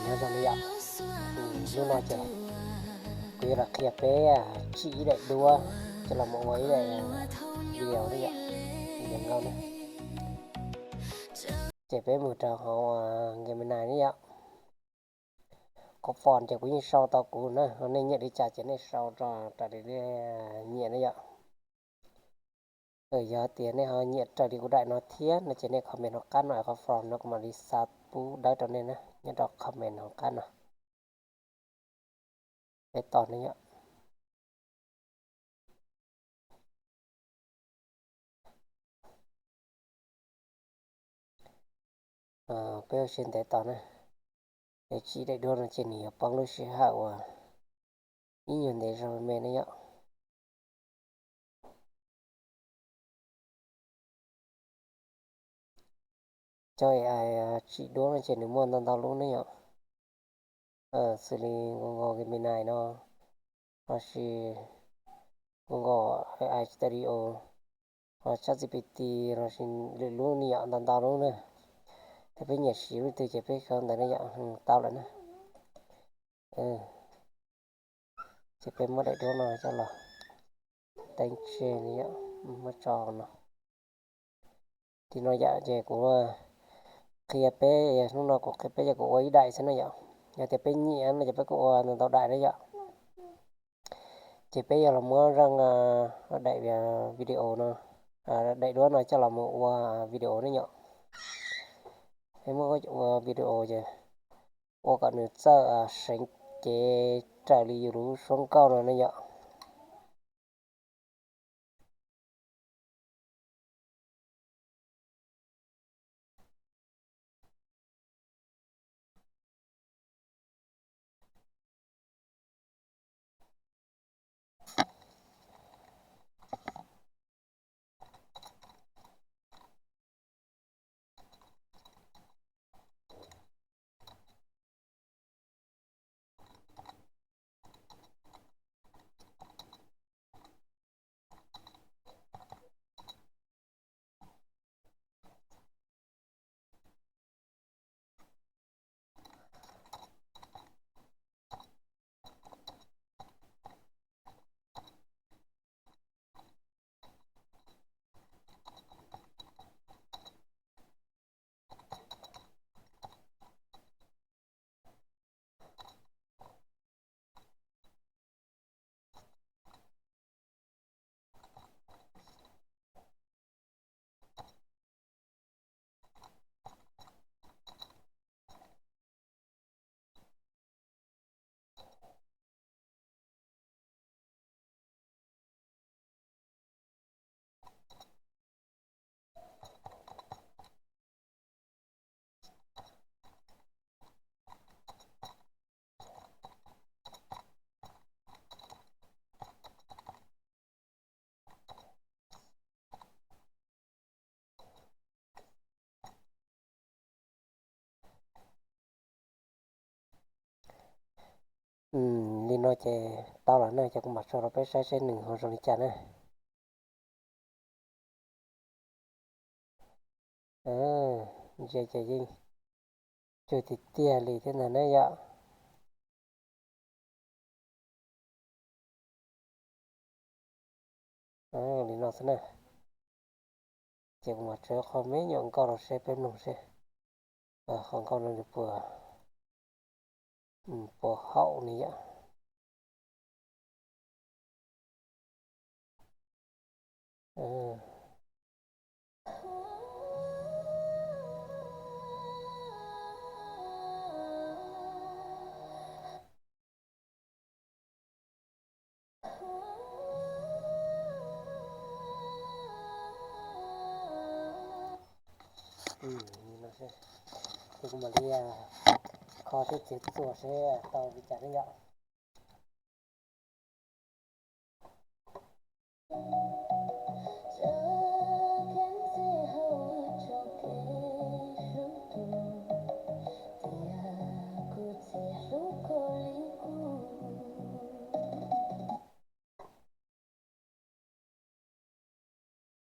Nyob zoo na yom, hnub no ces kuv yuav los qhia peb tsim ib daim duab coj los mus ua ib daim video na yom, video nkauj na. Ces peb mus rau hauv Gemini na yom. Qhov form ces kuv yeej sau tau kuv na, ho nej nyiam li cas ces nej sau raws li nej nyiam na yom. Yog tias nej ho nyiam raws li kuv daim no thiab no ces nej comment hauv qab no, qhov form no kuv mam li xa pub dawb rau nej na, nyob rau comment hauv qab no. Peb tos na yom. Peb ua siab ntev tos na. Es tsim daim duab no ces nws yuav poob lub sij hawm uas ib nyuag ntev zog me na yom. Cov A I tsim duab no ces nws muaj ntau ntau lub ne yom. Xws li Google Gemini no, lossis Google A I Studio, ho ChatGPT, lossis lwm lub ne yom, ntau ntau lub na. Thiab peb nyiam siv lub twg ces peb khawb ntawd ne yom, tau lawm na. Ces peb muab daim duab no coj los teeb tseg ne yom, muab tso no. Li no yom, ces kuv qhia peb, hnub no kuv qhia peb ces kuv ua ib daim xwb na yom. Yog tias peb nyiam no ces peb kuj ua ntau ntau daim na yom. Ces peb yuav los muab zaj daim video no, daim duab no coj los mus ua video ne yom. Peb muab ua video ces ua kom nws txawj seev cev raws li yus lub suab nkauj no ne yom. Li no ces tau lawm na, ces kuv mam tso rau peb saib seb nws ho zoo li cas na. Ntsia ces yeej cuag tiag tiag li thiab ntag na yom. Li no xwb na. Ces kuv mam tso qhov me nyuam nkauj rau seb peb mloog seb qhov nkauj no nws puas, puas haum ne yom. Ces kuv mam li kho thiab txiav txuas seb tau li cas ne yom.